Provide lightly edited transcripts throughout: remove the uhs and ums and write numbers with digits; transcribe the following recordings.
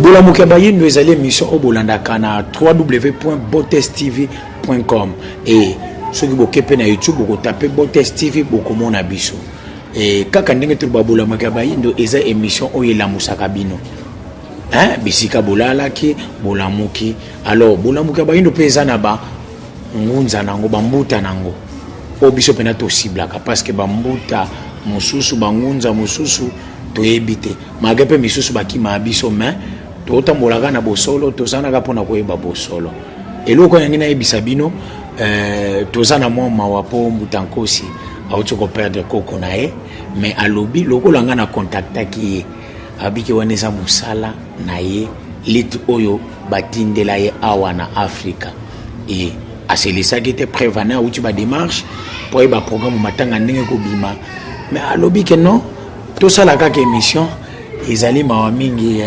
Bolamuki ya Bayindo ezali émission oyo bolandaka na www.botestv.com et soki boke mpe na YouTube, bokotape Botes TV, bokomona biso. E kaka ndenge toloba, Bolamuki ya Bayindo eza émission oyo elamusaka bino, hein, bisika bolalaki, bolamuki. Alors Bolamuki ya Bayindo mpe eza na ba ngunza nango, bambuta nango oyo biso mpena tociblaka, parce que bambuta mosusu, bangunza mosusu toyebi te, malgré mpe misusu bakimaka biso, mais totambolaka na bosolo, tozanaka mpona koyeba bosolo. Eloko yangi nayebisa bino, toza na mwa mawa mpo mbuta Nkosi auti koperdre koko na ye, mais alobi lokola nga na contactaki ye, abiki wana eza mosala na ye, lite oyo batindela ye awa na Afrika. E aselisaki te, preuve ane auti badémarche mpo ayeba programme matanga ndenge kobima, mais alobi ke non, tosala kaka émission. Ezali mawa mingi.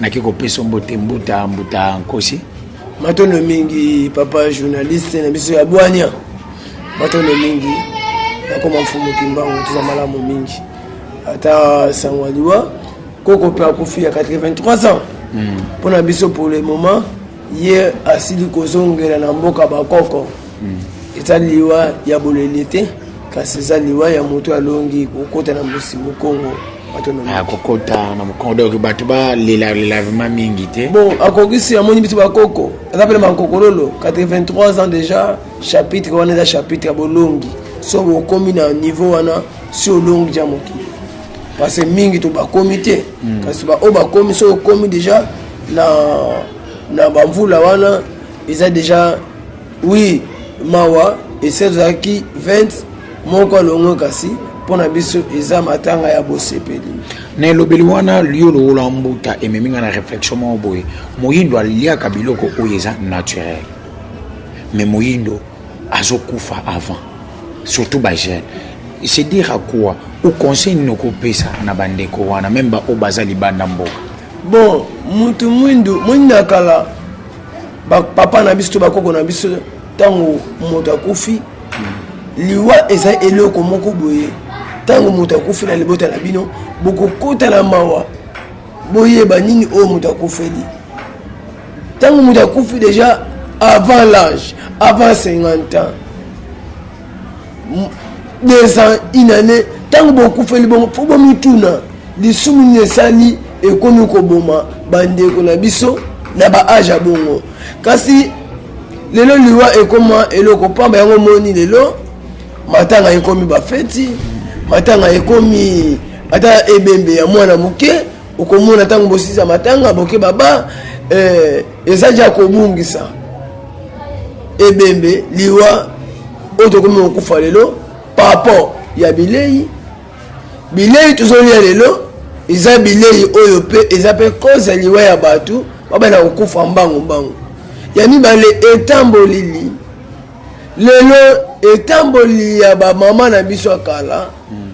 Naki kopesa mbote, mbuta Nkosi. Matondo mingi, papa journaliste na biso ya bwania. Matondo mingi. Nakoma Mfumu Kimbangu, toza malamu mingi. Ata sango ya liwa, koko mpe akufi ya 83 ans. Mpona biso, pour le moment, ye asili kozongela na mboka bakoko. Eza liwa ya boleli te, kasi eza liwa ya moto alongi kokota na mokongo. Akokota na mokongo, donc bato balelalela vraiment mingi te. Bon, akokisi, amoni biso bakoko, aza pene bankokololo. 83 ans déjà, chapitre wana eza chapitre ya bolongi. So bokomi na niveau wana, si olongi ja mokili, parce que mingi to bakomi te. Kasi oyo bakomi, so okomi déjà na bamvula wana, eza déjà oui mawa. Ese tozalaki 20, moko alongo, kasi mpo na biso eza matanga ya bosepeli. Na elobeli wana yo lokola mbuta, ememi nga na réflexion moko boye. Moyindo aliaka biloko oyo eza naturel, mais moyindo azokufa avant, surtout bajeune. C'est dire à quoi ou conseil nini okopesa na bandeko wana, même baoyo baza libanda mboka? Bon, mutu mwindu, mwindu ya kala, bapapa na biso to bakoko na biso, ntango moto akufi, liwa eza eloko moko boye. Ntango moto akufi na libota na bino, bokokota na mawa, boyeba nini oyo moto akufeli. Ntango moto akufi déjà avant l'âge, avant 50 ans, 2 ans, une année, ntango bokufeli bongo, fo bomituna lisumu nini esali ekomi koboma bandeko na biso na baage ya bongo. Kasi lelo liwa ekoma eloko pamba. Yango moni lelo matanga ekomi bafeti, matanga ekomi ata ebembe ya mwana moke. Okomona ntango bosisa matanga, boke baba, eza ja kobungisa ebembe. Liwa oyo tokomi kokufa lelo par rapport ya bilei, bilei tozolia lelo eza bilei oyo mpe eza mpe cause ya liwa ya bato babanda kokufa mbangu mbangu. Ya mibale, etambolili lelo, etamboli ya bamama na biso ya kala.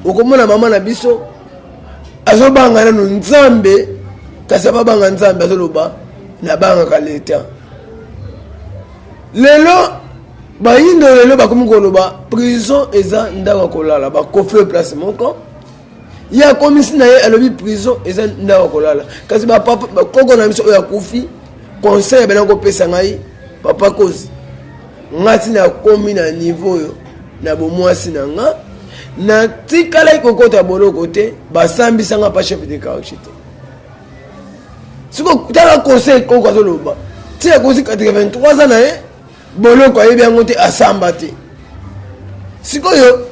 Okomona mama na biso azobanga nano Nzambe, kasi ababanga Nzambe, azoloba nabangaka leta. Lelo bayindo lelo bakomi koloba prison eza ndako ya kolala, bakofi place moko. Ye akomisi na ye, alobi prison eza ndako ya kolala. Kasi bapapa, bakoko na biso oyo akufi, conseil abena kopesa ngai, papa Kozi, nga ntina akomi na niveau oyo na bomwasi na nga, natikalaki kokota boloko te, basambisanga pa chef de quartier te. Siko tala conseil koko azoloba, ti akosi 83 ans na ye, boloko ayebi yango te, asamba te. Sikoyo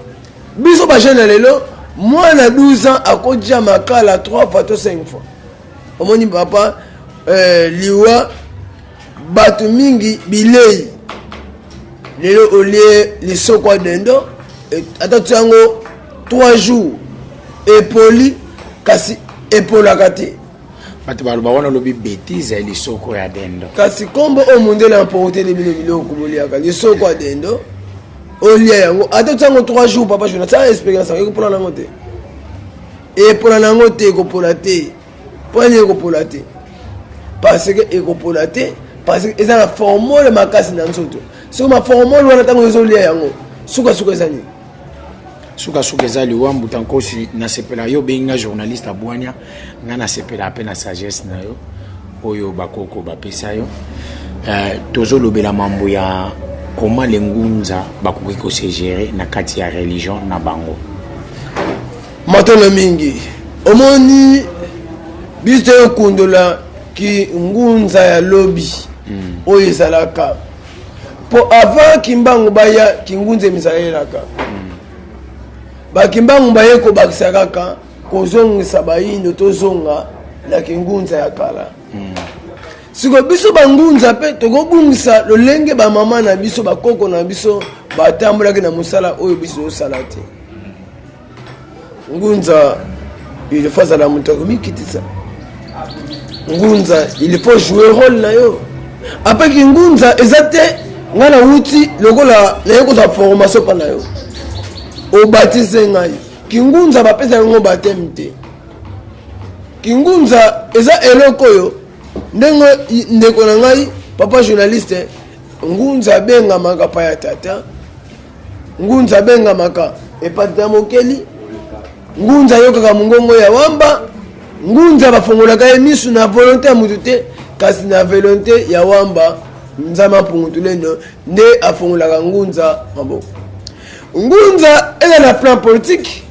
biso bajeune ya lelo, mwana 12 ans akotia makala 3 fois to 5 fois. Omoni papa, liwa bato mingi, bilei lelo, olie lisoko ya dendo, ata tia yango 3 jours, epoli, kasi epolaka te. Bato baloba wana olobi bétise ya lisoko ya dendo. Kasi nkombo oyo mondele importele bino, biloko boliaka, lisoko ya dendo, olia yango ata tia yango 3 jours, papa journal, tia expérience yango, ekopola nango te, epola nango te, ekopola te. Mpo nini ekopola te? Parce que ekopola te parce que eza na formole makasi na nzoto. Soki maformole wana, ntango ezolia yango, sukasuka eza nini? Sukasuka eza liwa. Mbuta Nkosi, nasepela yo obengi nga journaliste abwania. Nga nasepela mpe na sagesse na yo. Oyo bakoko bapesa yo. Tozolobela mambo ya comment les ngunza bakoki ko se gérer na kati ya religion na bango. Matono mingi omoni biso toyokundola ki ngunza ya lobi oyo ezalaka po avant Kimbangu baya, kingunza emizalelaka. Bakimbangu baye kobakisa kaka kozongisa bayindo tozonga na kingunza ya kala. Siko biso bangunza mpe tokobungisa lolenge bamama na biso, bakoko na biso batambolaki na mosala oyo biso tozosala te. Ngunza, il faut azala moto akomikitisa. Ngunza, il faut jouer rôle na yo. Apeki ngunza eza te ngai nawuti lokola naye kozwa formation mpa na yo, obatise ngai. Kingunza bapesa yango baptême te. Kingunza eza eloko oyo ndenge ndeko na ngai papa journaliste, ngunza abengamaka pa ya tata, ngunza abengamaka epati ya mokeli, ngunza ayokaka mongongo ya wamba, ngunza bafongolaka ye misu na volonté ya mutu te, kasi na volonté ya wamba Nzambe Mpungu nde afongolaka ngunza maboko. Ngunza eza na plan politique.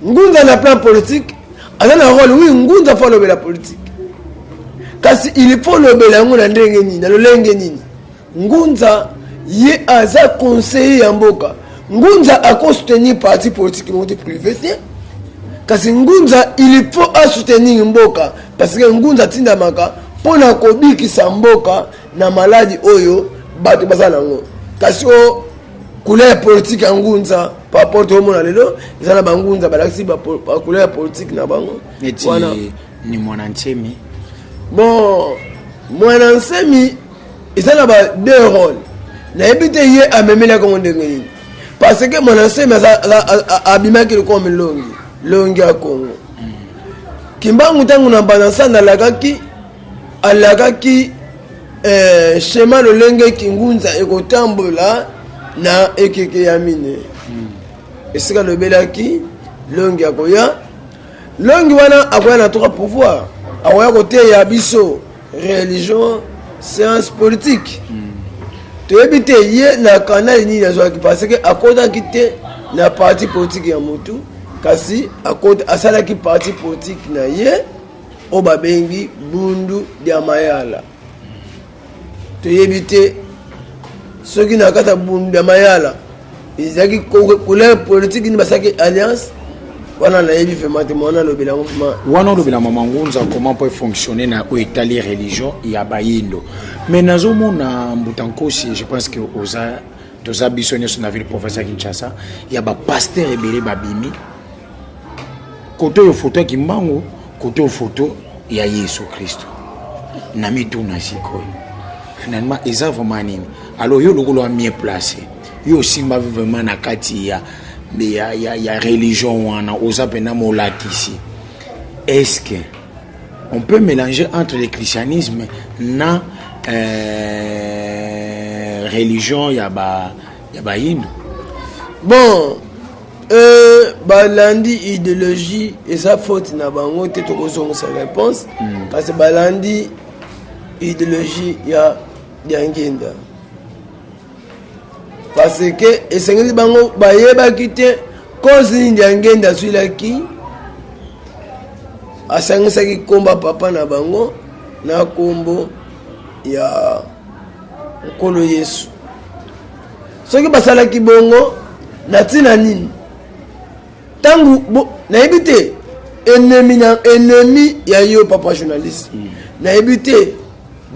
Ngunza na plan politique aza na rôle, oui. Ngunza faut alobela politique, kasi il faut lobela yango na ndenge nini, na lolenge nini. Ngunza ye aza conseiller ya mboka. Ngunza akosoutenir parti politique moko te, privé te, kasi ngunza il faut asoutenir mboka, parce que ngunza atindamaka mpona kobikisa mboka na maladi oyo bato baza nango. Kasi o couleur ya politique ya ngunza par rapport toomona lelo, eza na bangunza balakisi bacouleur ya politique na bango. Neti ni Mwana Nsemi. Bon, Mwana Nsemi eza na ba deux rôle. Nayebi te ye amemelaki yango ndenge nini, parce que Mwana Nsemi abimaki lokola milongi longi ya Kongo. Kimbangu ntango na Mbanza alakaki schéma lolenge kingunza ekotambola na ekeke ya mine. Esika alobelaki longi akoya, longi wana akoya na trois pouvoir: akoya koteya biso religion, science politique. Toyebi te ye na canal nini azwaki, parce que akotaki te na parti politique ya motu, kasi asalaki parti politique na ye oyo babengi Bundu dia Mayala. Toyebi te soki na kati ya Bundu ya Mayala ezalaki couleur politique nini basalaki alliance wana. Nayebi vraiment te mwana alobela yango vraiment. Wana olobela mama ngunza, comment peut fonctionner na oyo etali religion ya bayindo. Mais nazomona mbuta Nkosi, je pense que oza, toza biso nyonso na ville province ya Kinshasa, ya bapasteur ebele babimi kote oyo foto ya Kimbangu, kote oyo foto ya Yesu Kristo. Na mituna sikoyo, finalement eza vraiment nini? Alors yo lokola wa mieux placé, yo osimba vraiment na kati ya religion wana, oza mpena molakisi, est-ce que on peut mélanger entre le christianisme na religion ya bayindo? Bon, balandi idéologie, eza faute na bango te. Tokozongisa réponse, kasi balandi idéologie ya Diangenda, parce que esengeli bango bayebaki te cause nini Diangenda azwilaki, asangisaki nkombo papa na bango na nkombo ya Nkolo Yesu. Soki basalaki bongo na ntina nini? Ntango nayebi te ennemi na ennemi ya yo papa journaliste, nayebi te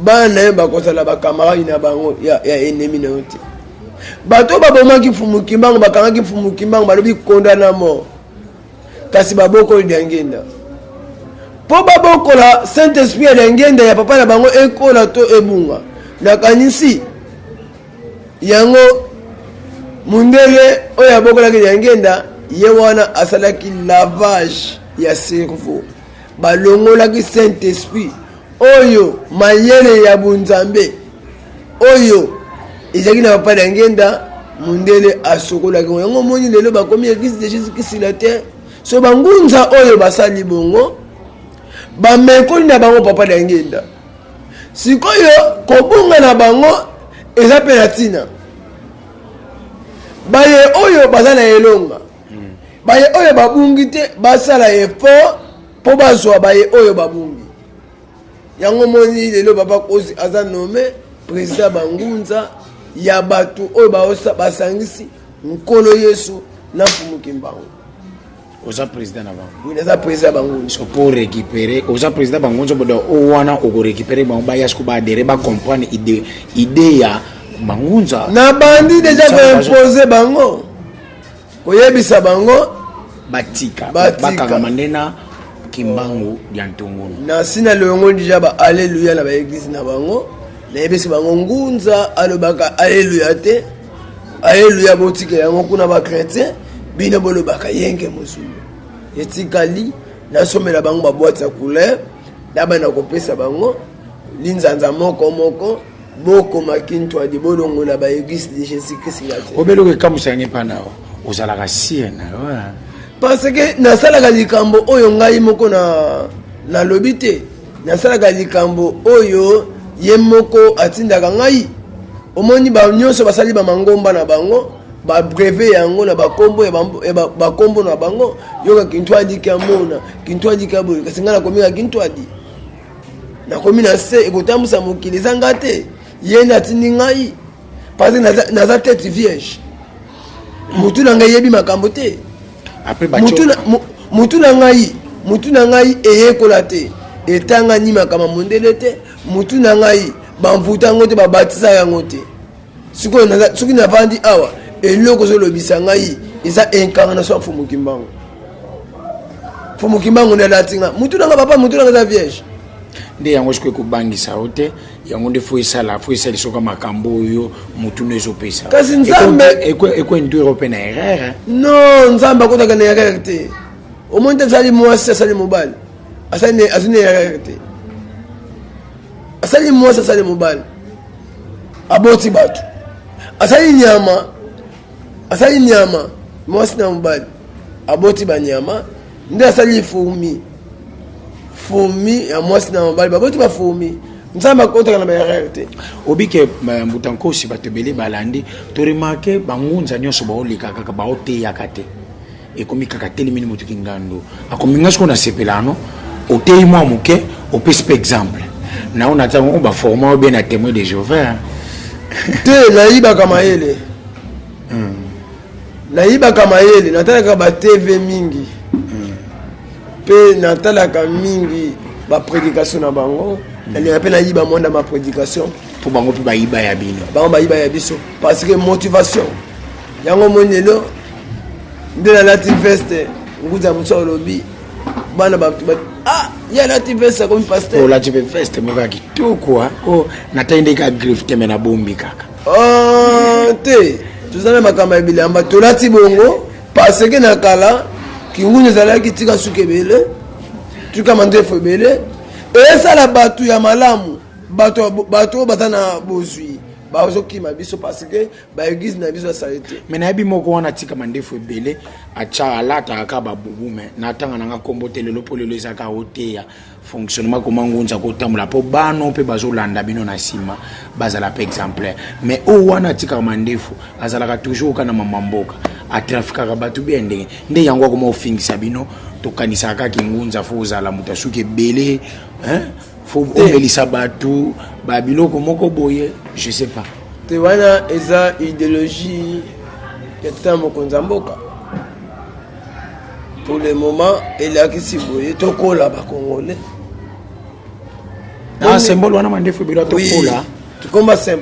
bana na ye bakozala bacamarade na bango ya ennemi na yo te. Bato oyo babomaki Mfumu Kimbangu, bakangaki Mfumu Kimbangu, balobi condamné à mort, kasi babokoli Diangenda mpo babokola saint esprit ya Diangenda ya papa na bango ekola to ebunga. Nakanisi yango mundele oyo abokolaki Diangenda, ye wana asalaki lavage ya cerveau, balongolaki saint esprit oyo mayele ya bonzambe oyo ezalaki na papa Diangenda. Mundele asokolaki yango. Omoni lelo bakomi Église de Jésus Christ la terre. So bangunza oyo basali bongo, bamekoli na bango papa Diangenda. Sikoyo kobunga na bango eza mpe na ntina. Baye oyo baza na elonga, baye oyo babungi te, basala effort mpo bazwa baye oyo babungi. Yango moni lelo Papa Kozi aza nommé président bangunza ya bato oyo basangisi Nkolo Yesu na Mfumu Kimbangu. Oza président na bango? Oui, naza président bangunza. So pour récupérer, oza président bangunza, bodo o wana okorécupérer bango, baya siko baadhérer, bacomprendre idée ya bangunza. Na bandi déjà koimpose bango, koyebisa bango. Batika. Bakangama nde na Kimbangu ya ntongolo. Na si na longo déjà ba alleluya na baeglise na bango. Nayebisi bango, ngunza alobaka alleluya te. Alleluya botika yango kuna bachrétien, bino bolobaka yenge mosulu. Etikali nasomela bango baboîte ya couleur, nabanda kopesa bango linzanza moko moko, bokoma kintwadi, bolongola baeglise de Jésus Christ nga te. Obeloko ekamwisa yango epa na yo, ozalaka sie na yo, hein? Parce que nasalaka likambo oyo ngai moko na nalobi te, nasalaka likambo oyo ye moko atindaka ngai. Omoni, nyonso basali bamangomba na bango, babrevet yango na bakombo ya bakombo na bango. Yoka, kintwadi kiamona, kintwadi kia boye, kasi ngai nakomi ka kintwadi, nakomi na se ekotambusa mokili. Eza nga te, ye nde atindi ngai, parce que naza tête vierge, motu na ngai eyebi makambo te. Après Mutu na ngai eyekola te, etangani makambo ya mondele te. Mutu na ngai bamvuta yango te, babatisa yango te. Sikoyo soki navandi awa, eloko ozolobisa ngai eza incarnation ya Mfumu Kimbangu. Mfumu Kimbangu nde alati nga mutu na nga. Papa, mutu na nga eza vierge. Nde yango sikoyo ekobangisa yo te? Yango nde fo esala, fo esala soka makambo oyo mutu no ezopesa. Kasi Nzambe- Ekoinduire mpe na erreur, hein? Non, Nzambe akotaka na erreur te. Omoni te, asali mwasi, asali mobali, asali, azwi na erreur te. Asali mwasi, asali mobali, aboti bato, asali nyama, asali nyama, mwasi na mobali, aboti banyama. Nde asali fourmi, fourmi ya mwasi na mobali, baboti bafourmi. Nzambe akotaka na baerreur te. Obike mbuta nkosi, bato ebele balandi, toremarquer bangunza nyonso baoleka kaka, baoteyaka te. Ekomi kaka telemini motu kingando akomi. Nga sikoyo nasepela ano, oteyi mwa moke, opesi mpe exemple na yo na ntango oyo baforma oyo be na Témoin de Jéhovah. Te, nayibaka mayele, nayibaka mayele. Natalaka ba TV mingi mpe natalaka mingi baprédication na bango. Nalinga mpe nayiba mwanda baprédication. Mpo bango mpe bayiba ya bino. Bango bayiba ya biso, parce que motivation yango. Moni lelo nde nalati veste, nguza mosu alobi bana bato ah, ye alati veste, akomi pasteur. Olati mpe veste moko ya kitoko o natali nde ka griffe te, me nabombi kaka. Ah, te, toza na makambo ya bilamba. Tolati bongo parce que na kala kinguni ezalaki tika suki ebele, tika mandefu ebele. Esala bato ya malamu, bato bato oyo baza na bozwi bazokima biso, parce que baeglise na biso asali te. Me nayebi moko wana atika mandefu ebele, atya, alataka kaka babubu. Me natanga nanga nkombo te lelo, mpo lelo ezaka oteya fonctionnement koma ngunza kotambola, mpo bano mpe bazolanda bino na nsima bazala mpe exemplaire. Mais oyo wana atikaka mandefu, azalaka toujours kaka na mama mboka, atrafikaka bato bien. Ndenge nde yango akoma ofingisa bino. Tokanisaka kaka ngunza fo ozala moto asuki ebele, hein? Fo omelisa bato babiloko moko boye, je sais pas. Te, wana eza idéologie ya tata mokonzi ya mboka. Pour le moment elakisi boye, tokola bacongolais. Ah, symbole wana mandefu ebele, tokola.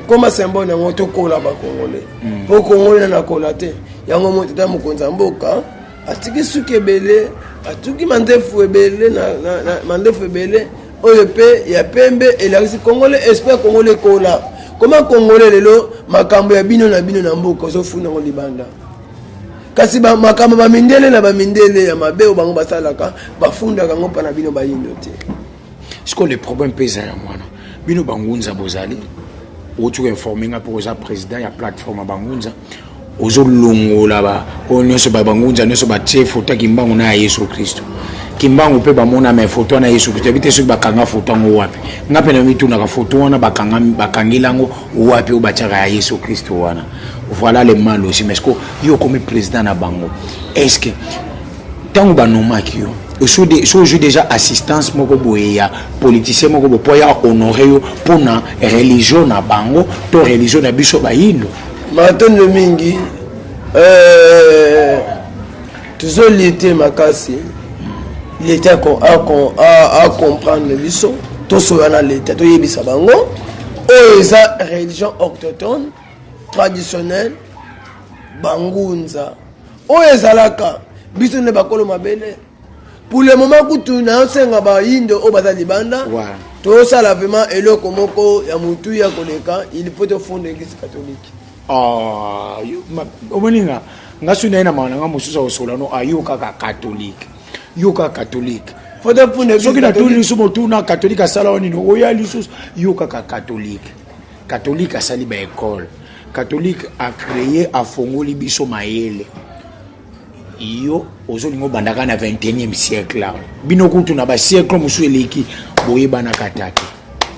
Koma symbole yango, tokola bacongolais, mpo congolais nana akola te. Yango mo tata mokonzi ya mboka atiki suki ebele, atuki mandefu ebele, mandefu ebele oyo mpe ya pembe elakisi congolais, esprit congolais ekola. Koma congolais lelo, makambo ya bino na bino na mboka ozofunda yango libanda, kasi makambo bamindele na bamindele ya mabe oyo bango basalaka, bafundaka yango mpa na bino bayindo te. Sikoyo le problème mpe eza yango wana. Bino bangunza bozali, outi koinforme nga mpo oza président ya plateforme ya bangunza, ozolongola oyo nyonso, bangunza nyonso batie foto ya Kimbangu na ya Yesu Kristo. Kimbangu mpe bamona me foto wana Yesu Kristo, yebi te soki bakanga foto yango wapi. Nga mpe namitunaka foto wana bakangeli yango wapi, oyo batiaka ya Yesu Kristo wana. Voilà le mal aussi. Mais ce yo okomi président na bango, est ce que ntango banomaki yo, so ozwi déjà assistance moko boye ya politicien moko boye mpo ya honore yo mpona religion na bango to religion na biso bayindo? Matondo mingi. Tozolite makasi, leta acomprendre biso, tosola na leta, toyebisa bango oyo eza religion autochtone traditionnelle bangunza oyo ezalaka biso nde bakolo mabele. Pour le moment kutu nayosenga bayindo oyo baza libanda, tosala vraiment eloko moko ya motuya koleka. Il faut tofunda église catholique. Ah, omoni nga, nga soki naye na mawa na nga mosusu akosola no, ayo kaka catholique, yo kaka catholique. Faut tofunda soki natuni lisusu motuna, catholique asala wa nini? Oya lisusu, yo kaka catholique. Catholique asali baekole, catholique acréé, afongoli biso mayele. Yo ozolinga obandaka na 21e siècle awa, bino kutu na basiècle mosusu eleki boyebanaka ta te.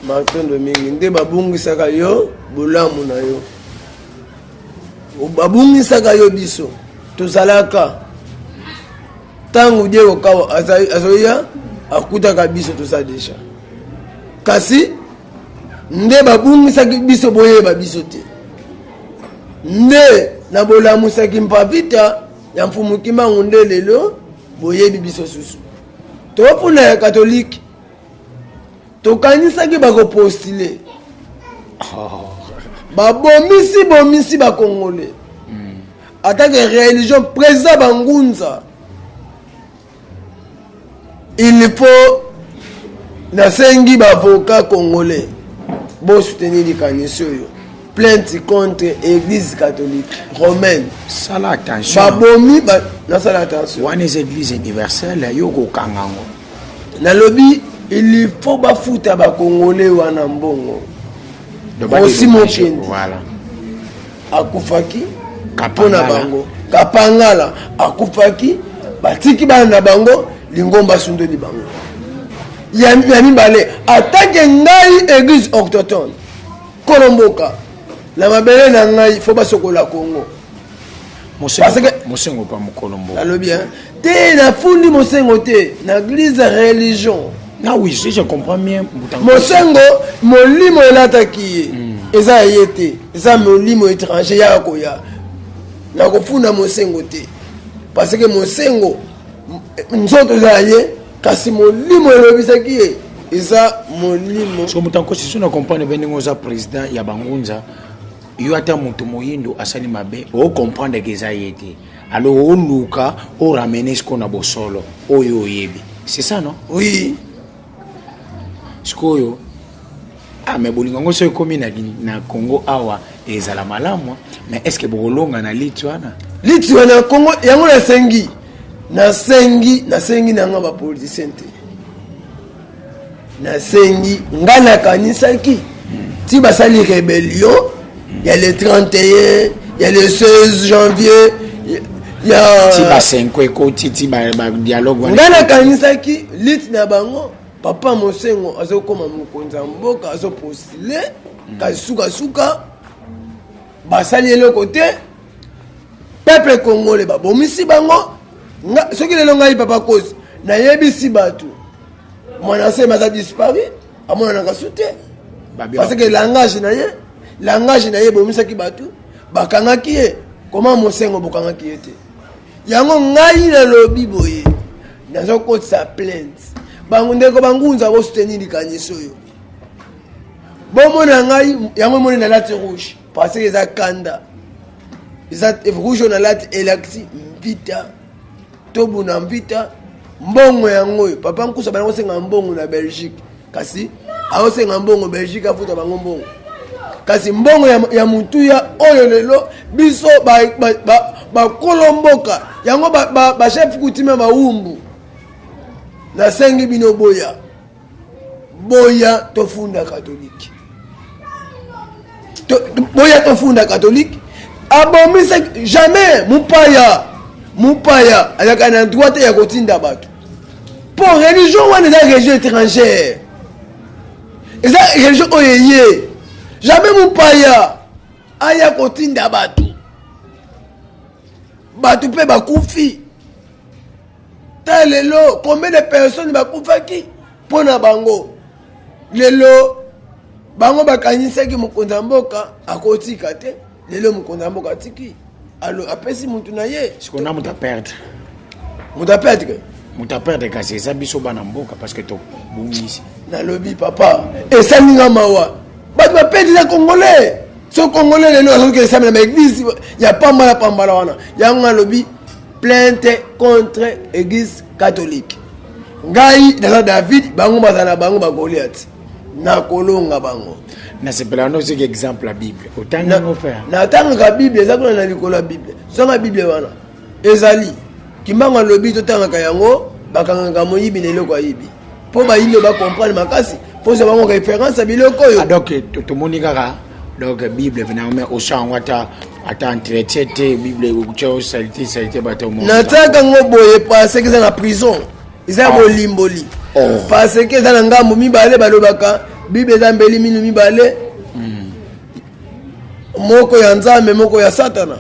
Matondo mingi. Nde babungisaka yo bolamu na yo, babungisaka yo. Biso tozalaka ntango Diego Kawa azoya, akutaka biso toza déjà, kasi nde babungisaki biso, boyeba biso te. Nde na bolamusaki mpavita ya Mfumu Kimbangu, nde lelo boyebi biso susu. Topuna ya katolike, tokanisaki bakopostule, babomisi bomisi bakongole atake religion. Président bangunza, il faut nasengi baavocat congolais bosoutenir likanisi oyo, plainte contre église catholique romaine. Sala attention. Babomi, nasala attention. Wana eza église universelle, yo kokanga yango. Nalobi il faut bafuta bakongolais wana mbongo. Osi mokendi akufaki mpona bango, Kapangala akufaki, batiki bana na bango, lingomba asundoli bango. Ya mibale, atake ngai église autochtone kolomboka na mabele na ngai, faut basokola Kongo. Mosengo pa mokolo mboka. Nalobi te, nafundi Mosengo te na église religion. Ah oui, si je comprends bien. Mosengo, molimo elataki ye eza ya ye te, eza molimo étranger yaka koya. Nakofunda Mosengo te parce que Mosengo nzoto eza ya ye, kasi molimo elobisaki ye eza molimo. So moto akosi so na comprendre be ndenge oza président ya bangunza, yo ata moto moyindo asali mabe, ocomprendre ke eza ye te, alors oluka oramener sikoyo na bosolo oyo oyebi, c'est ça, non? Oui. Sikoyo, ah, mais bolingo yango so ekomi na Congo awa, ezala malamu. Mais est ce que bokolonga na liti wana? Liti wana Congo yango, nasengi nanga bapoliticien te. Nasengi, ngai nakanisaki ti basali rébellion ya le 31, ya le 16 janvier, ya ti basenko ekoti, ti badialogue. Ngai nakanisaki liti na bango, papa Mosengo azokóma mokonzi ya mboka, azopostule, kasi sukasuka basali eloko te. Peuple congolais babomisi bango. Soki lelo ngai papa Kosi nayebisi bato mwana nsemi aza disparu, amonanaka su te, parce que langage na ye ebomisaki bato, bakangaki ye. Koma Mosengo bokangaki ye te. Yango ngai nalobi boye, nazokotisa plainte. Bango ndeko bangunza bosoutenir likanisi oyo bomona ngai. Yango emoni nalati rouge parce que eza kanda, eza rouge oyo nalati, elakisi mpita tobuna mpita. Mbongo yango oyo papa Nkusa bana kosenga mbongo na Belgique, kasi aosenga mbongo Belgique afuta bango mbongo, kasi mbongo ya motuya oyo lelo biso bakolo mboka yango, bachef coutume bawumbu, nasengi bino boya, boya tofunda katolike, boya tofunda katolike abomisaki. Jamais mopaya, mopaya azalaka na droit te ya kotinda bato. Mpo religion wana eza religion étrangère, eza religion oyo eye jamais mopaya aya kotinda bato, bato mpe bakufi. Ta lelo combien de personnes bakufaki mpo na bango? Lelo bango bakanisaki mokonzi ya mboka akotika te. Lelo mokonzi ya mboka atiki, alo apesi mutu na ye. Sikoyo na moto aperdre. Moto aperdre. Moto aperdre, kasi eza biso bana mboka, parce que tobungisi. Nalobi papa, esali nga mawa, bato baperdre eza congolais. So congolais lelo azoki esami na baeglise ya pambala pambala wana. Yango nalobi plainte contre église catholique. Ngai naza David, bango bazala na bango bagoliath, nakolonga bango. Nasepelaka no soki exemple ya Bible otangi yango mpe. Natangaka Bible, eza kuna na likolo ya Bible. Zanga Bible wana ezali Kimbangu alobi totangaka yango, bakangaka moyibi na eloko ayibi, mpo bayindo bacomprendre makasi, mpo zwa bango référence ya biloko oyo. Ah, donc tomoni kaka donc Bible pena mais osa yango ata entretien te. Bible okutya osalite salite bato. Natiaka yango boye parce que eza na prison, eza Ah. bolimboli. Oh. Parce que eza na ngambo mibale. Balobaka Bible eza mbeli minu mibale, moko ya Nzambe, moko ya Satana.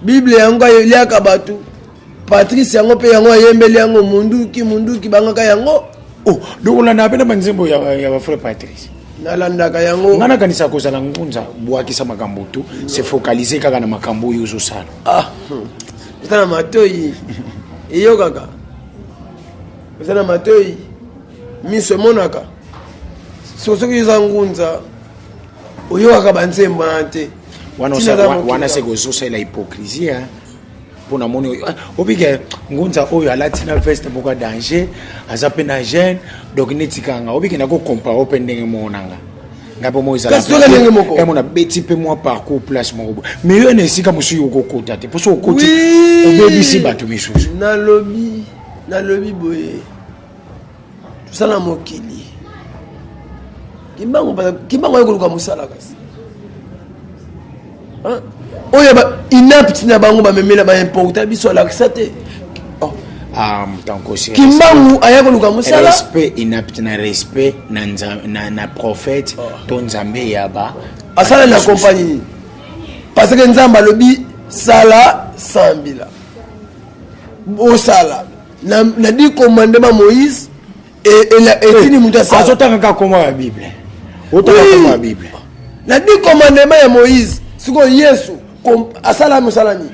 Bible yango eliaka bato. Patrice yango mpe yango ayembeli yango munduki munduki, bangaka yango. Oh, donc olanda mpe na banzembo ya bafrère Patrice? Nalandaka yango. Nga nakanisa kozala ngunza, bwakisa makambo tu, se focaliser kaka na makambo oyo ozosala. Ah, eza na matoi eyokaka, eza na matoi miso emonaka. Soki eza ngunza, oyokaka banzembo wana te. Wana Ntina eza mokili. Wana se kozosalela hypocrisie, hein. Mpo namoni oyo, ah, obike ngunza oyo alati na veste moko ya danger, aza mpe na jeune, donc neti kanga obike nakocompare mpe ndenge moko na nga, ngai mpe mo. Kasi toza ndenge moko. Mona beti mpe mwa parcours place moko boye, mais yo na esika mosusu okokota te, mpo so okoti, obebisi bato misusu. Nalobi boye, tosala mokili Kimbangu, Kimbangu aye koluka mosala, kasi Hein? Oyo ba inapte na bango bamemela, baimporta biso, alakisa te. Oh. Ah, motankosi. Kimbangu aya koluka mosala. Respect inapte na respect na prophète to Nzambe ya ba Asala na kompagnie nini? Parce que Nzambe alobi sala sambila, osala na di commandement Moïse etini moto asala. Azotanga kaka kombo ya Bible, otanga kombo ya Bible. Na di commandement ya Moïse. Sikoyo Yesu asala mosala nini?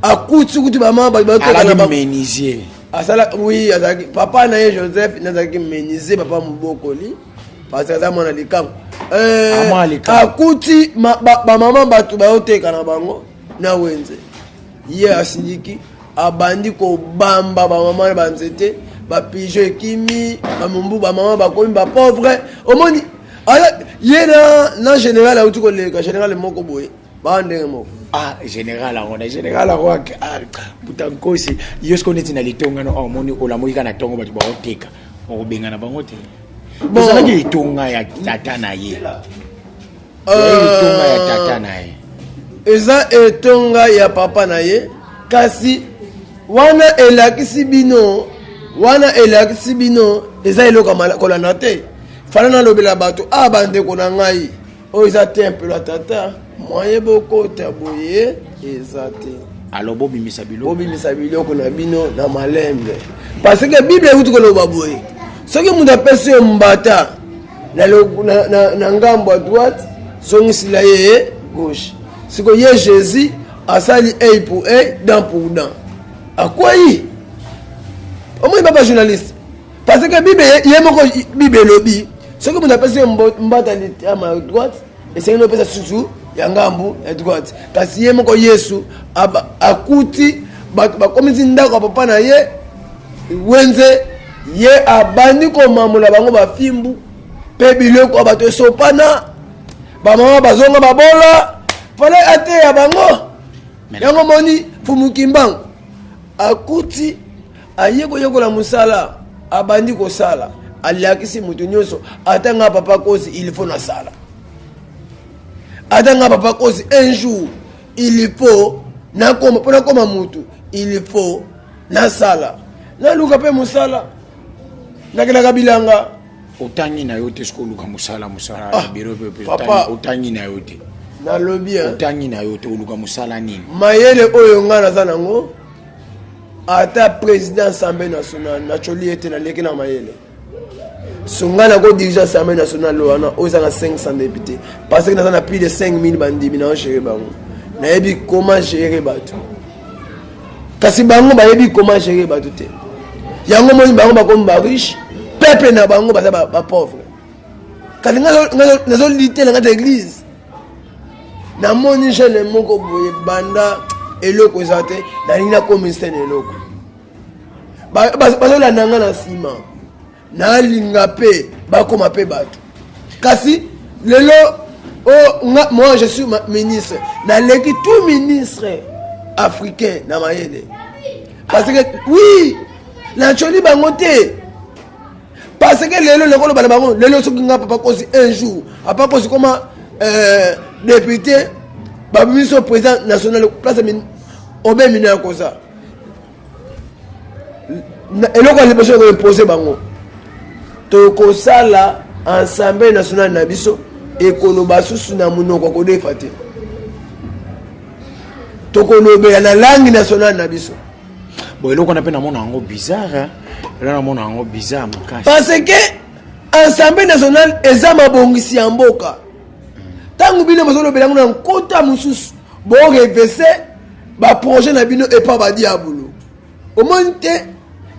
Akuti kuti bamama bato bazoteka na Alaki menuisier. Asala, oui, azalaki papa na ye Joseph nazalaki menuisier, papa mobokoli, parce que aza mwana likango. Ah, mwana likango. Akuti bamama bato bayoteka na bango na wenze, ye asiliki, abandi kobamba bamama na banzete, bapigeon ekimi, bamumbu, bamama bakomi bapauvre. Omoni ye na général auti koleka, général moko boye, baa ndenge moko. Ah, général yango na général yango ah, puta nkosi, yo siko neti na litonga no omoni olamoki kaka na ntongo, bato baoteka, okobengana bango te? Bon. Ezalaki litonga ya tata na ye, ezalaki litonga ya tata na ye. Eza etonga ya papa na ye, kasi wana elakisi bino, wana elakisi bino eza eloko ya kolanda te. Fana nalobela bato a bandeko na ngai, oyo eza temple ya tata, moye bokota boye eza te. Alors bobimisa biloko. Bobimisa biloko na bino na malembe, parce que Bible euti koloba boye: soki moto apesi yo mbata na ngambo ya droite, zongisila ye gauche. Sikoyo ye Jésus asali œil pour œil, dent pour dent, akwei. Omoni papa journaliste, parce que Bible ye moko, Bible elobi soki moto apesi yo mbata litama ya droite, esengeli opesa susu ya ngambu ya droite. Kasi ye moko Yesu akuti bato bakomisi ndako ya papa na ye wenze, ye abandi komamola bango bafimbu mpe biloko ya bato esopana, bamama bazonga babola. Fale ateya bango yango. Moni Fumu Kimbangu akuti, aye koyekola mosala, abandi kosala, alakisi moto nyonso. Ata nga papa Kosi, il faut nasala. Ata nga papa Kosi, un jour il faut nakoma, mpo nakoma mutu il faut nasala, naluka mpe mosala. Nakendaka bilanga. Otangi na yo te, soki oluka mosala, mosala Ah, biro mpe papa. Otangi na yo te. Nalobi, hein. Otangi na yo te, oluka mosala nini? Mayele oyo ngai naza nango, ata président Assemblée nationale nacoli ete naleki na mayele. So ngai nakodirige Assemblée nationale wana oyo eza na 500 député, parce que naza na plus de 5000 bandimi na gérer bango. Nayebi comment gérer bato, kasi bango bayebi comment gérer bato te. Yango moni bango bakomi bariche, peuple na bango baza bapauvre. Kasi ngai nazolite na kati ya église, namoni jeune moko boye, banda eloko eza te, nalingi nakomisa na eloko. Bazolanda nga na nsima, nalinga mpe bakóma mpe bato. Kasi lelo oh, nga, moi je suis ministre, naleki tout ministre africain na mayele, parce que oui, nacoli bango te, parce que lelo nakoloba na bango, lelo soki nga Papa Kosi, un jour Papa Kosi koma député, babimiso président national, place obemino ya koza eloko ya liboso ekoimpose bango, tokosala Assemblée nationale na biso ekoloba susu na monoko kodefa te, tokolobela na langue nationale na biso. Bon, eloko wana mpe namona yango bizarre, elo namona yango bizarre makasi. Parce que Assemblée nationale eza mabongisi ya mboka. Ntango bino bozolobela yango na nkota mosusu, borevese baprojet na bino epa badiabolo. Omoni te,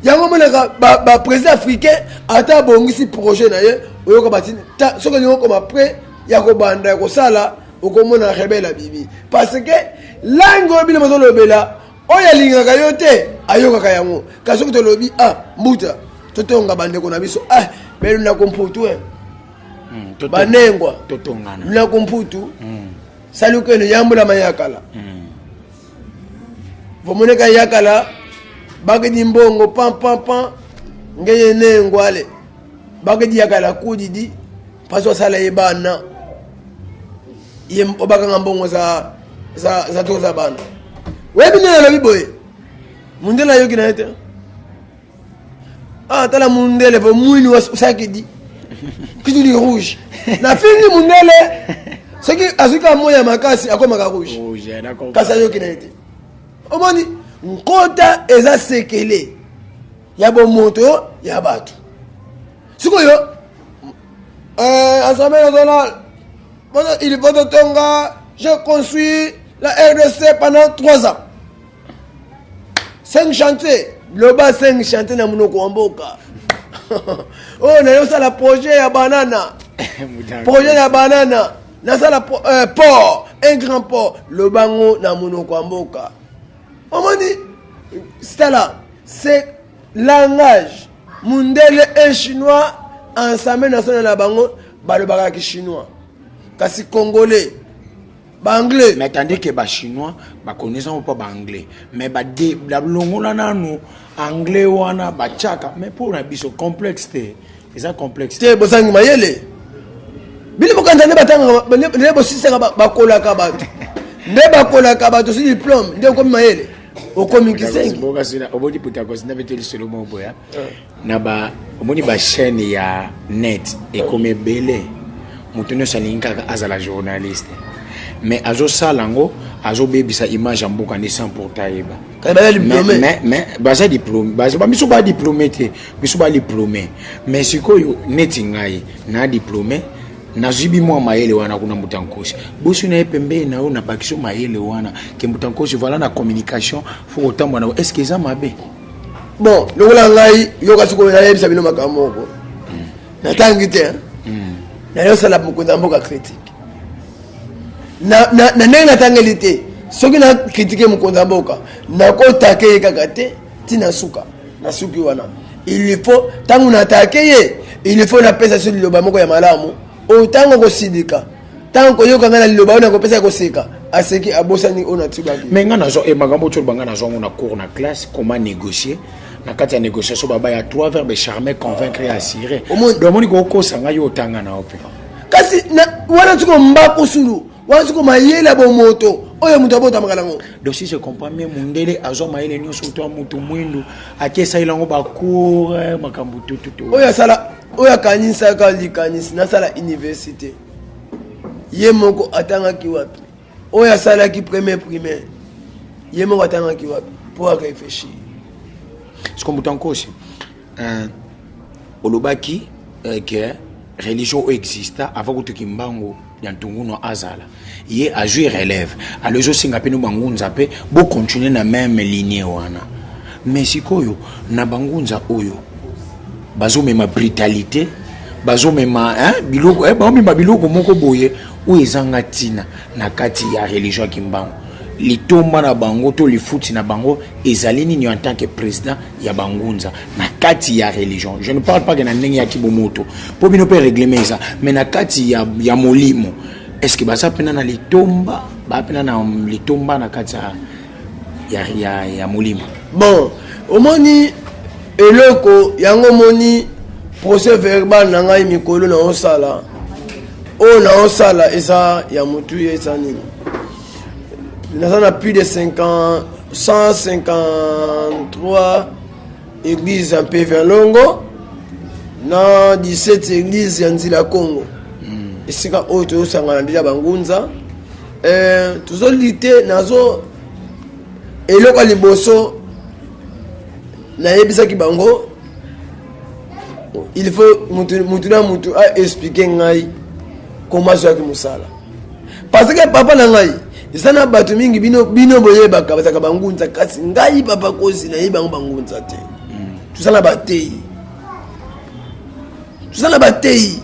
yango omonaka baprésident africain, ata abongisi projet na ye, oyoka batini soki olingi okoma prêt ya kobanda ya kosala, okomona rebelle abimi, parce que langue oyo bino bazolobela, oyo alingaka yo te ayokaka yango. Kasi soki tolobi, ah, mbuta, totonga bandeko na biso, ah, belo na komputu banengwa. Totongana. Na komputu salukeno yambula mayakala. Vomoneka yakala bakedi mbongo pan pan pan ngeye nengwale bakedi yakala kudidi mpasi osala ye bana ye obakanga mbongo za za za to za bana. Oyebi nde nalobi boye, mundele ayoki na ye te. Ah, tala mundele po mwini osakidi kituli rouge, nafingi mundele, soki azwi kaka moi ya makasi akomaka rouge. Rouge, d'accord. Kasi ayoki na ye te. Omoni, nkota eza sekele ya bomoto ya bato. Sikoyo Assemblée nationale, il faut totonga. Je construis la RDC pendant 3 ans, cinq chantiers. Loba cinq chantiers na monoko ya mboka oyo nayosala projet ya banana, projet ya banana, nasala port, un grand port. Lobango na monoko ya mboka. Omoni, tala, c'est langage. Mundele, un Chinois, Assemblée nationale na bango balobaka kichinois, kasi Congolais, baanglais. Mais tandis que bachinois bakonisa ngo mpo baanglais, mais balongola nanu anglais wana batiaka, mais mpo na biso complexe te, eza complexe. Te, bozangi mayele. Bino bokanza nde batangaka, nde bosisaka, bakolaka bato, nde bakolaka bato si diplôme nde okomi mayele, okomi kisengi. Omoni putakosi na bete lisolo moko boya na ba, omoni bachaîne ya net ekomi ebele, moto nyonso alingi kaka azala journaliste, mais azosala yango, azobebisa image ya mboka nde sans pourtant ayeba. Kasi baza diplômé. Mais baza diplômé, biso ba diplômé te, biso ba diplômé. Mais sikoyo neti ngai na diplômé, nazwi bi mwa mayele wana kuna, mbuta nkosi bosi na ye pembeni na yo, nabakisi yo mayele wana ke mbuta nkosi, voilà, na communication faut kotambola na, est ce que eza mabe? Bon, lokola ngai, yoka sikoyo, nayebisa bino makambo moko. Natangi te, nayosala mokonzi ya mboka critique na ndenge natangeli te. Soki na critique mokonzi ya mboka, nakotake ye kaka te ntina suka na suki wana. Il faut ntango natake ye, il faut napesa so liloba moko ya malamu oyo ntango kosilika, ntango koyoka ngai na liloba oyo nakopesa ya koseka, aseki, abosani oyo natubaki. Mais ngai nazwa makambo oyo toloba, ngai nazwa yango na cours, na classe, comment négocier. Na kati ya négociation baba ya trois verbes: charmer, convaincre et assurer. Donc omoni kokosa ngai, yo otanga na yo mpe. Kasi wana siko mbako sulu, wana siko mayele ya bomoto. Oyo moto abotamaka nango. Donc si je comprends bien, mundele azwa mayele nyonso to moto mwindu ake esalela yango bacour, makambo tututu. Oyo asala, oyo akanisaka likanisi nasala université, ye moko atangaki wapi? Oyo asalaki premier primaire, ye moko atangaki wapi mpo arefléchir? Siko moto ankosi, olobaki ke religion oyo exista avant kutu Kimbangu ya Ntungunu azala, ye azwi relève. Alors ezosenga mpe no bangunza mpe bocontinue na même lignée wana. Mais sikoyo na bangunza oyo bazomema brutalité, bazomema, hein, biloko, eh, baomema biloko moko boye oyo ezanga ntina na kati ya religion ya Kimbangu. Litomba na bango to lifuti na bango ezali nini en tant que président ya bangunza na kati ya religion? Je ne parle pas ke na ndenge ya kibomoto, mpo bino mpe règlement eza, mais na kati ya molimo, est ce que baza mpena na litomba, baa mpena na litomba na kati ya molimo? Bon, omoni eloko yango, omoni procès verbal na ngai mikolo naosala, oyo naosala eza ya motu, eza nini? Naza na plus de 50, 153 église ya Mpeve Longo na 17 église ya Nzila Congo, esika oyo tozosangana déjà bangunza, tozoli te. Nazo eloko ya liboso nayebisaki bango, il faut mutu na mutu aexpliquer ngai koma azwaki mosala, parce que papa na ngai eza na bato mingi. Bino boyebaka bazalaka bangunza, kasi ngai papa Kozi nayebi bango bangunza te. Toza na bateyi, toza na bateyi.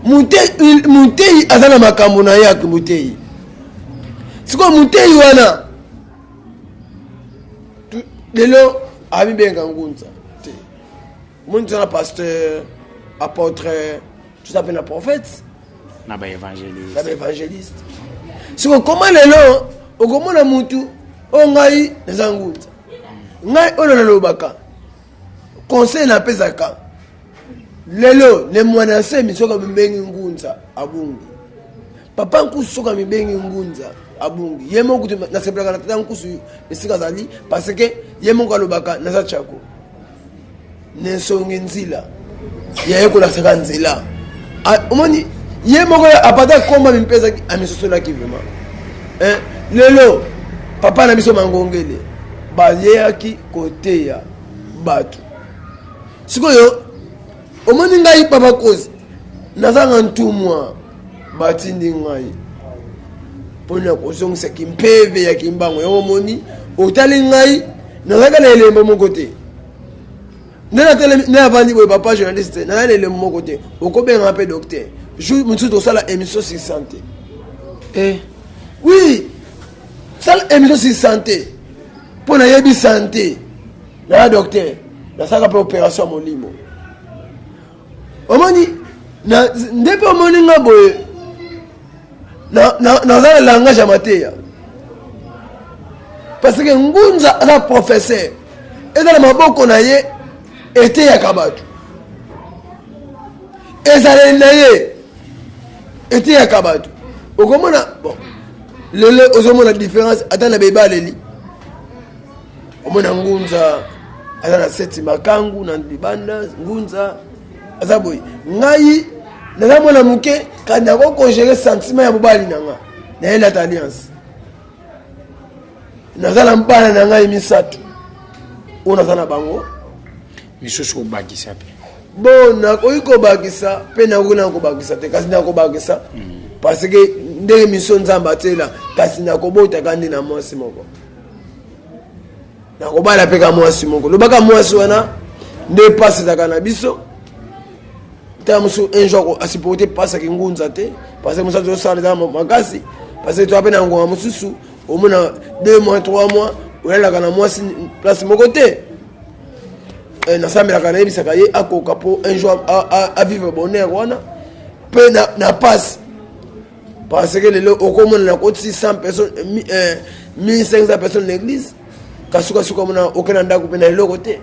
Moteyi aza na makambo na ye ake moteyi. Sikoyo moteyi wana lelo amibenga ngunza te. Omoni, toza na pasteur, apôtre, toza mpe na prophète. Na baévangéliste. Na baévangéliste. Sikoyo koma lelo okomona mutu oyo ngai naza ngunza, ngai oyo nalobaka, conseil napesaka lelo, ne mwana nsemi soki amibengi ngunza, abungi. Papa Nkusu soki amibengi ngunza, abungi. Ye moko kutu nasepelaka na tata Nkusu esika azali, parce que ye moko alobaka naza tiako na nsongi nzila yaye kolakisaka nzela. Omoni, ye moko apata komba mipesaki, amisosolaki vraiment. Lelo papa na biso Mangongele bayeyaki koteya bato. Sikoyo omoni ngai papa Kozi nazanga ntumwa, batindi ngai mpona kozongisa kimpeve ya Kimbango. Yango omoni, otali ngai nazalaka na elembo moko te. Nde natelemi, nde avandi boye, papa journaliste, naza na elembo moko te. Okobenga mpe docteur jour mosusu, tosala émission sur santé. Oui, sala émission sur santé, mpo nayebi santé, naya docteur, nasalaka mpe opération ya molimo. Omoni nde mpe omoni nga boye, naza na langage ya mateya, parce que ngunza aza professeur, eza na maboko na ye, eteyaka bato, ezaleli na ye eteyaka bato. Okomona, bon, lelo ozomona différence ata na bebaleli. Omona ngunza aza na seti makangu na libanda, ngunza aza boye. Ngai naza mwana moke, kasi nakokogérer sentiment ya mobali na nga, nayelata alliance. Naza na bana na ngai misato oyo naza na bango. Misusu obakisa mpe? Bon, nakoki kobakisa mpe nakoki na kobakisa te, kasi nakobakisa parce que ndenge miso Nzambe atiela, kasi nakobotaka nde na mwasi moko, nakobala mpe ka mwasi moko. Lobaka mwasi wana nde mpasi ezalaka na biso. Tala mosusu un jour asupporte mpasi aki ngunza te, parce que mosusu azosala eza makasi, parce que toa mpe na ngonga mosusu omona 2 mois, 3 mois olalaka na mwasi place moko te. Nasambelaka, nayebisaka ye akoka mpo un jour avivre bonheur wana mpe na pasi, parce que lelo okomona nakotisi 100 personnes, 1500 personnes na église, kasukasuka omona oke na ndako mpe na eloko te.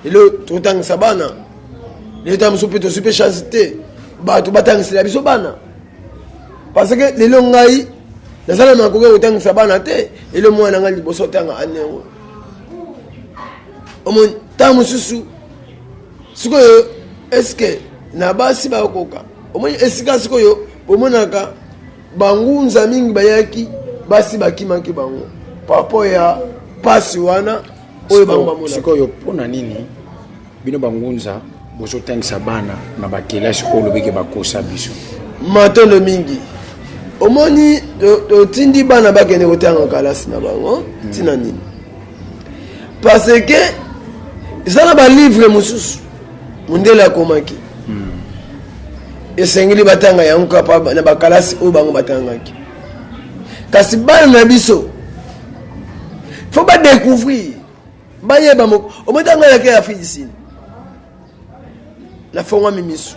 Lelo totangisa bana, lelo ta mosusu mpe tozwi mpe chance te bato batangisela biso bana. Parce que lelo ngai naza na makoki ya kotangisa bana te. Lelo mwana na ngai liboso otanga ane oyo omoni ntango mosusu sikoyo eske na basi bakoka omoni esika sikoyo bomonaka bangunza mingi bayaki, basi bakimaki bango par rapport ya pasi wana oyo bango bamonaka. Sikoyo mpo na nini bino bangunza bozotangisa bana na bakelasi oyo olobeke bakosa biso? Matondo mingi. Omoni, totindi bana bakende kotanga kalasi na bango ntina nini? Parce que eza na balivre mosusu mondele akomaki, esengeli batanga yango kaka na bakalasi oyo bango batangaki. Kasi bana na biso faut badécouvrir, bayeba moko. Omoni, ntango nayaki ya Afrique du Sud, nafongwami miso,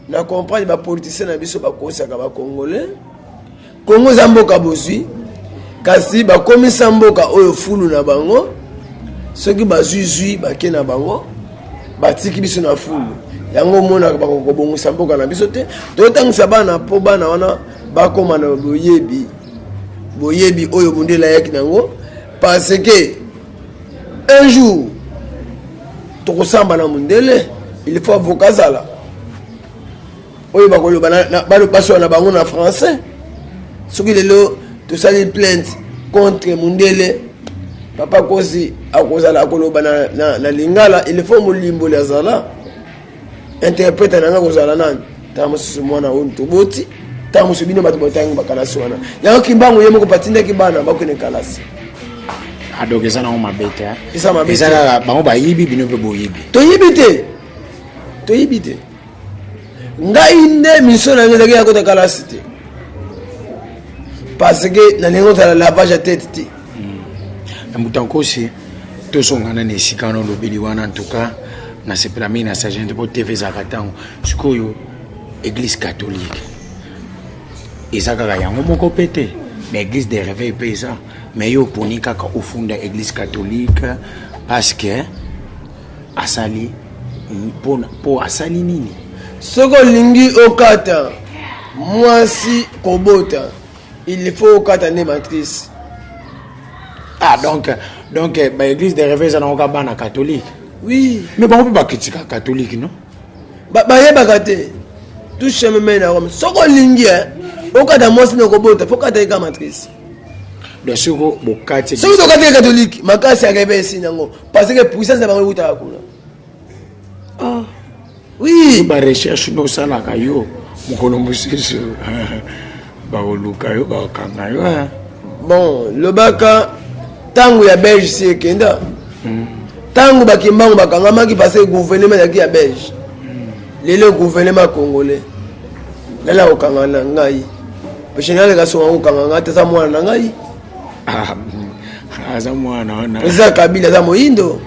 na comprendre bapoliticien na biso bakosaka bacongolais. Kongo eza mboka bozwi, kasi bakomisa mboka oyo fulu na bango. Soki bazwi zwi, bake na bango, batiki biso na fulu. Yango omonaka bakokobongisa mboka na biso te. Totangisa bana mpo bana wana bakóma na boyebi, boyebi oyo mondele ayaki nango, parce que un jour tokosamba na mondele. Il faut avocat azala oyo bakoloba basola na bango na français. Soki lelo tosali plainte contre mondele, papa Kosi akozala akoloba na lingala, il faut molimboli azala, interprète na nga kozala nani? Ntango mosusu mwana oyo toboti, ntango mosusu bino bato botangi bakalasi wana. Yango Kimbangu ye moko batindaki bana bakende kalasi. Ah, donc eza nango mabe te? Eza mabe. Eza kaka bango bayibi, bino mpe boyibi. Toyibi te, toyibi te. Ngai nde mission na ngai ezalaki ya kota kalasi te, parce que nalingi kozala lavage ya tete te. Na moto Nkosi, tozongana na esika wana olobeli wana. En tout cas nasepela mingi na sagente mpo TV ezalaka ntango sikoyo. Église catholique eza kaka yango moko mpe te, mais église de réveil mpe eza. Mais yo oponi kaka ofunda église catholique parce que asali mpo asali nini? Soki olingi okata mwasi kobota, il faut okata nde matrice. Ah, donc baéglise de réveil eza nango ka bana catholique? Oui. Mais bango mpe bakritika catholique, non? Bayebaka te. Tout chemin mène à Rome. Soki olingi okata mwasi na kobota, faut kata ye ka matrice. Donc soko bokati Soki tokati ye catholique, makasi ya réveil esili yango, parce que puissance na bango eutaka kuna. Ah. Oui. Barecherche no osalaka yo, mokolo mosusu bakoluka yo, bakokanga yo. Bon, lobaka ntango ya Belge si ekenda, ntango bakimbango bakangamaki, parce que gouvernement ezalaki ya Belge. Lelo gouvernement congolais nala kokanga na ngai, général Kasonga kokanga ngai te, aza mwana na ngai. Ah, aza mwana wana. Président Kabila aza moyindo.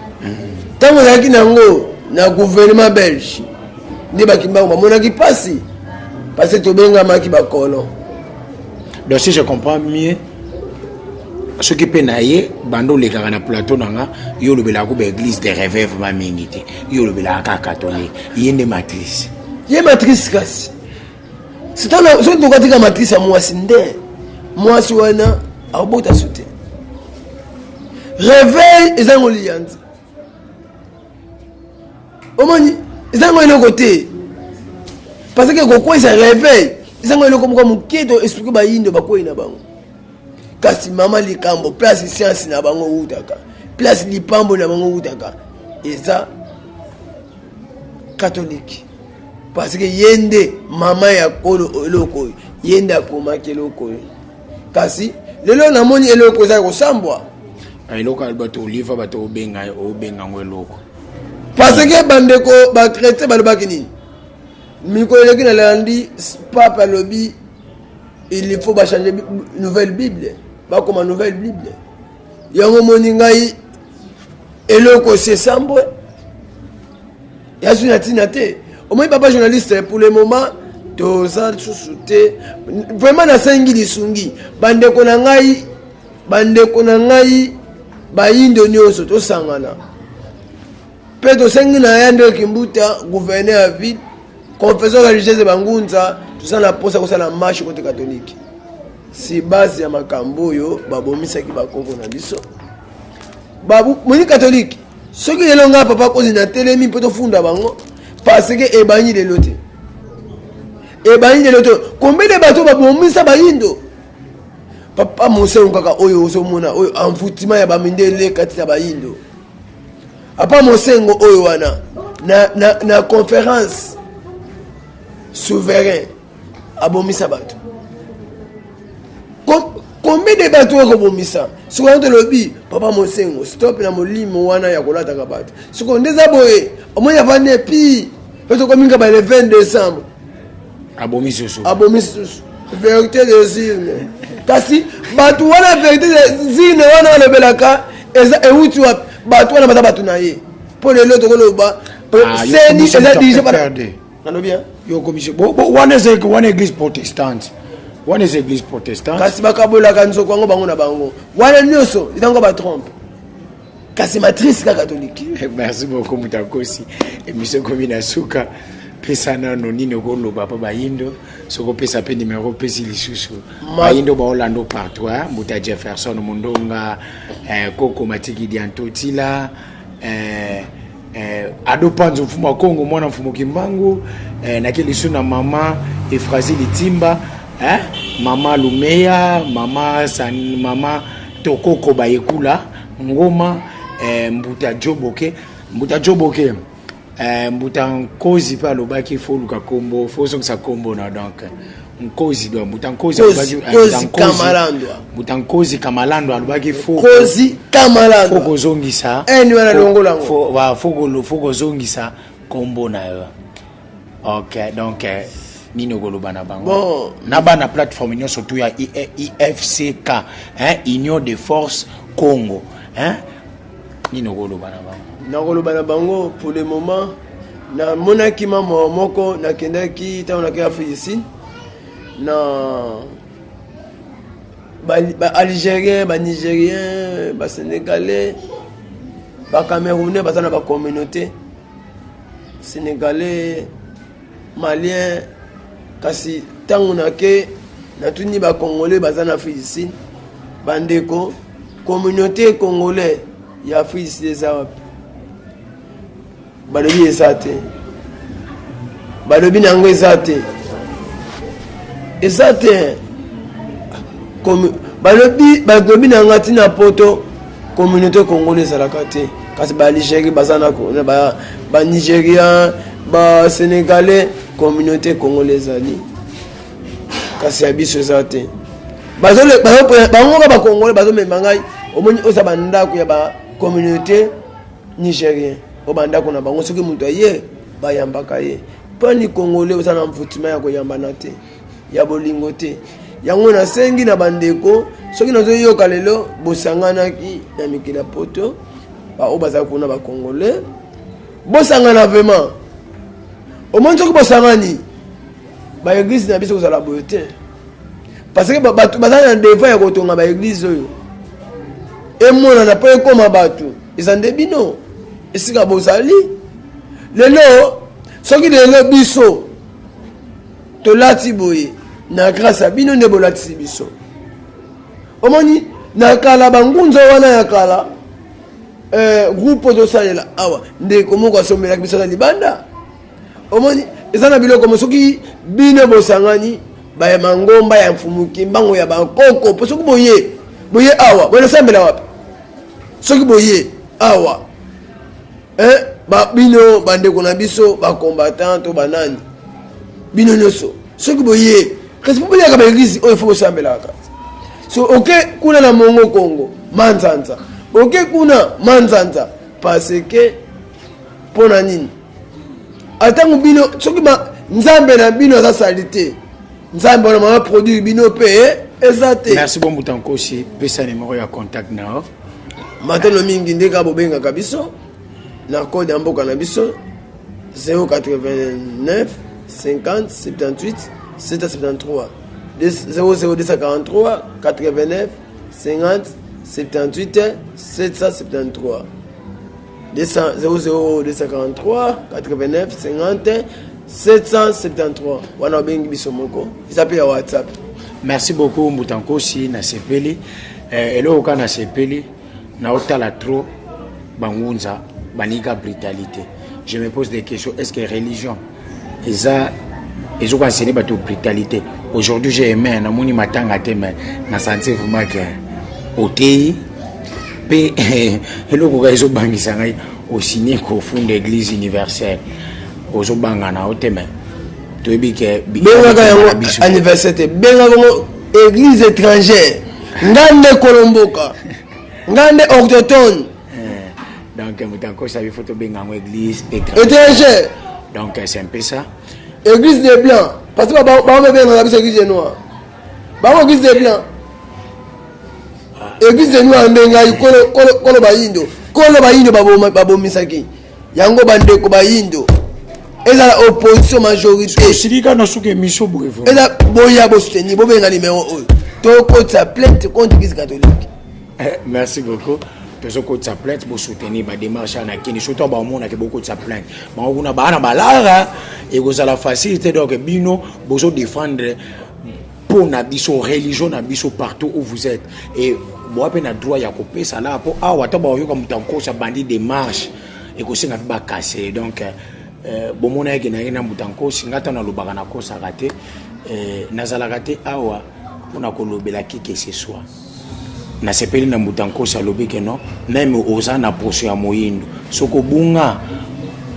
Ntango ezalaki nango na gouvernement belge nde bakimbango bamonaki mpasi, parce que tobengamaki bacolon. Donc si je comprends mieux, soki mpe na ye bando olekaka na plateau na nga, yo olobelaka ko baéglise de réveil vraiment mingi te, yo olobelaka kaka catholique, ye nde matrice. Ye matrice, kasi soki tokatika matrice ya mwasi, nde mwasi wana akobota su te. Réveil ezango liyanzi, omoni, ezango eloko te, parce que kokwesa réveil ezango eloko moko moke. To explique bayindo bakwei na bango, kasi mama likambo, place science na bango wutaka, place lipambo na bango wutaka, eza catholique, parce que ye nde mama ya kolo eloko oyo, ye nde akomaki eloko oyo. Kasi lelo namoni eloko eza kosambwa. Eloko bato oliva, bato obenga obenga yango eloko. Parce que bandeko bachrétien balobaki nini mikolo eleki? Nalandi pape alobi il faut bachange nouvelle Bible, bakoma nouvelle Bible. Yango moni ngai eloko esi esambwe, yazwi na ntina te. Omoni, papa journaliste, pour le moment toza lisusu te. Vraiment nasengi lisungi bandeko na ngai, bandeko na ngai bayindo nyonso, tosangana mpe tosengi na ya nde Kimbuta, gouverneur ya ville, confession religieuse bangunza. Toza na mposa kosala marche contre catholique si base ya makambo oyo babomisaki bakoko na biso. Moni catholique, soki lelo ngai papa kozi natelemi mpo tofunda bango, parce que ebangi lelo te, ebangi lelo te. Combien de bato babomisa bayindo? Papa Mosengo kaka oyo ozomona oyo envoûtement ya bamindele kati na bayindo. Papa Mosengo oyo wana na conférence souverain abomisa bato. Combien de bato oyo kobomisa? Sikoyo wana tolobi, papa Mosengo, stop na molimo wana ya kolataka bato. Sikoyo nde eza boye, omoni avandi epi mpe tokominga ba le 20 décembre. Abomi susu. Abomi susu, vérité des urnes. Kasi bato wana, vérité des urnes wana alobelaka eza euti wapi? Bato wana baza bato na ye. Mpo lelo tokoloba CENI eza dirigé, nalobi. Yo commission wana eza wana église protestante, wana eza église protestante. Kasi bakabolaka nzoko yango bango na bango wana nyonso, ezango batrompe, kasi matrice kaka catholique. Merci beaucoup, Mutakosi. Émission ekomi na suka. Pesa nano nini okoloba mpo bayindo. Soki opesa mpe numero, opesi lisusu bayindo baolanda partout. Mbuta Jefferson Mondonga, koko Matiki Diantotila, Ado Panzo, mfumu ya Kongo, mwana mfumu Kimbangu, nake lisu na mama Efrasie Litimba, mama Lumeya, mama San, mama Tokoko Bayekula Ngoma, mbuta Joboke, mbuta Joboke, mbuta Nkozi mpe alobaki fo oluka kombo, fo ozongisa kombo na. Donc Nkozi, donc mbuta Nkozi alobaki, mbuta Nkozi Kamalando alobaki fo Nkozi Kamalando fo kozongisa, fo kozongisa kombo na yo. Ok, donc nini okoloba na bango? Bon. Na bana plateforme nyonso tu ya IFCK, hein, Union de Force Congo, hein? Nini okoloba na bango? Nakoloba na bango, pour le moment namonaki mama moko, nakendaki ntango nakei Afrique du Sud na Baalgérien, Banigérien, Basénégalais, Bacamerounais baza na bacommunauté, Sénégalais, Malien. Kasi ntango nake, natuni Bacongolais baza na Afrique du Sud: bandeko, communauté congolais ya Afrique du Sud eza wapi? Balobi eza te. Balobi na yango eza te, eza te. Balobi na nga ntina poto communauté congolais ezalaka te. Kasi Baalgérie baza na, Banigérien, Basénégalais, communauté congolais ezali, kasi ya biso eza te. Bango ka Bacongolais bazomema ngai, omoni oza bandako ya bacommunauté nigérien, oyo bandako na bango, soki moto aye bayambaka ye. Mpani Congolais oza na mvutima ya koyambana te, ya bolingo te. Yango nasengi na bandeko, soki nazoyoka lelo bosanganaki na mikili ya poto, baoyo baza kuna, Bacongolais, bosangana vraiment. Omoni, soki bosangani, baéglise na biso kozala boye te, parce que bato baza na devoir ya kotonga baéglise oyo emonana mpo ekóma bato. Eza nde bino esika bozali lelo. Soki lelo biso tolati boye, na grâce ya bino nde bolatisi biso. Omoni, na kala, bangunza wana ya kala, groupe oyo tosalela awa, ndeko moko asombelaki biso na libanda. Omoni, eza na biloko mo. Soki bino bosangani, baya mangomba ya mfumu Kimbango ya bakoko, mpo soki boye boye awa, bonosambela wapi? Soki boye awa, eh, ba bino bandeko na biso bacombattant to banani, bino nyonso, soki boye, kasi po boyaka baéglise oyo, fo bosambelaka. So oke kuna na Mongo Kongo Manzanza, oke kuna Manzanza, parce que mpo na nini? Atango bino, soki Nzambe na bino aza sali te, Nzambe wana mama produire bino mpe eza te. Merci bon, Mbuta Nkosi. Pesa numéro ya contact na yo. Matono mingi. Nde kaka bobengaka biso na code ya mboka na biso 089 50 78 773, 00243 89 50 78 773, 00243 89 50. 773 wana obengi biso moko eza mpe ya WhatsApp. Merci beaucoup, Mbuta Nkosi. Nasepeli eloko kaka nasepeli, naotala trop bangunza baninga brutalité. Je me pose des questions: est ce que religion eza ezokoenseigner bato brutalité? Aujourd'hui, j'ai aimé, namoni matanga te, mais na senti vraiment que otei mpe eloko kaka ezobangisa ngai. Osigne kofunda Église universelle, ozobanga na yo te, mais toyebi ke Bengaka yango anniversaire te, bengaka yango église étrangère. Nga nde kolomboka, nga nde autochtone. Donc moto akosa bi, faut tobenga yango église étrangère. Donc c'est un peu ça. Église des blancs, parce que bango bebengaka biso église des noirs, bango église des blancs. Église des noirs nde ngai kolo bayindo, kolo bayindo babomisaki yango. Bandeko bayindo, ezala opposition, majorité, Osilika na suki émission boye. Eza boya bosoutenir, bobenga numéro oyo, tokotisa plainte contre Église catholique. Merci beaucoup. Tozokotisa plainte, bosoutenir badémarche ya na kini, surtout baomonake bokotisa plainte bango kuna baa na balara, ekozala facile te. Donc bino bozodéfendre mpo na biso, religion na biso, partout où vous êtes, et boa mpe na droit ya kopesa la mpo awa ata baoyoka moto ankosa bandi démarche, ekosenga mpe bakase. Donc bomona yeke na ye na moto ankosi nga, ntango nalobaka nakosaka te, nazalaka te awa mpona kolobela qui que ce soit. Nasepeli na moto ankosi alobi ke non, même oza na poso ya moyindo, soki obunga,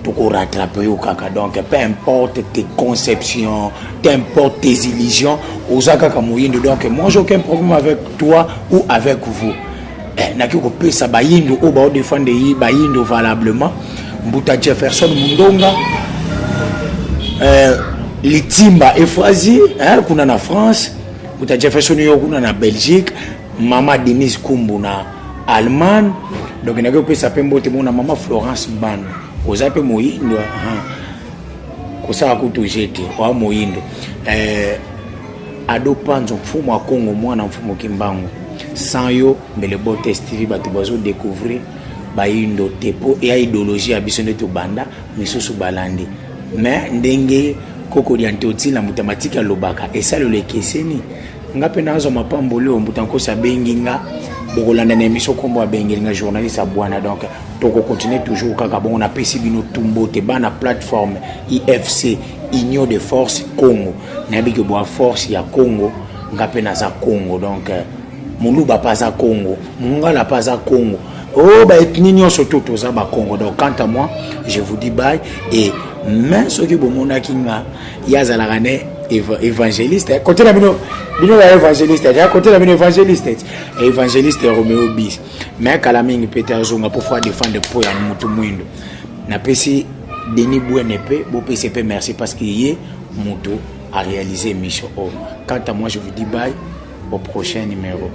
tokorattraper yo kaka. Donc peu importe tes conceptions, peu importe tes illusions, oza kaka moyindo. Donc moi, j'ai aucun problème avec toi ou avec vous. Naki kopesa bayindo oyo baodéfendre ye bayindo valablement, Mbuta Jefferson Mundonga, Litimba Efrazi, eh, kuna na France, Mbuta Jefferson yo kuna na Belgique, mama Denise Kumbu na Allemagne. Donc naki kopesa mpe mbote mona mama Florence Bano, oza mpe moyindo, kosala kutu je te, oa moyindo. Ado Panzo, mfumu ya Kongo, mwana mfumu Kimbangu, sans yo mbele Botes TV bato bazodécouvrir bayindo te, mpo eya idéologie ya biso nde tobanda, misusu balandi. Mais ndenge koko dia ntotila moto amatiki alobaka, esalelo ekeseni. Nga mpe nazwa mapamboli oyo moto ankosi abengi nga, bokolanda na émission nkombo abengeli nga journaliste abwana. Donc tokocontinue toujours kaka bongo. Napesi bino tumbo te, bana plateforme IFC, Union de Force Congo. Nayebi ke boa force ya Congo, nga mpe naza Congo. Donc moluba mpe aza Congo, mongala mpe aza Congo, oyo baethnie nyonso to toza bacongo. Donc quant à moi, je vous dis bye. Et mais soki bomonaki nga, ye azalaka ne évangéliste kote na bino, bino ba évangéliste ya kote na bino, évangéliste Romeo bis, mais kala mingi mpe te azonga mpo faut défendre mpo ya motu mwindo. Napesi Denis Bwene mpe bopesi mpe merci, parce que ye moto a réalisé émission oyo. Quant à moi, je vous dis bye, au prochain numéro.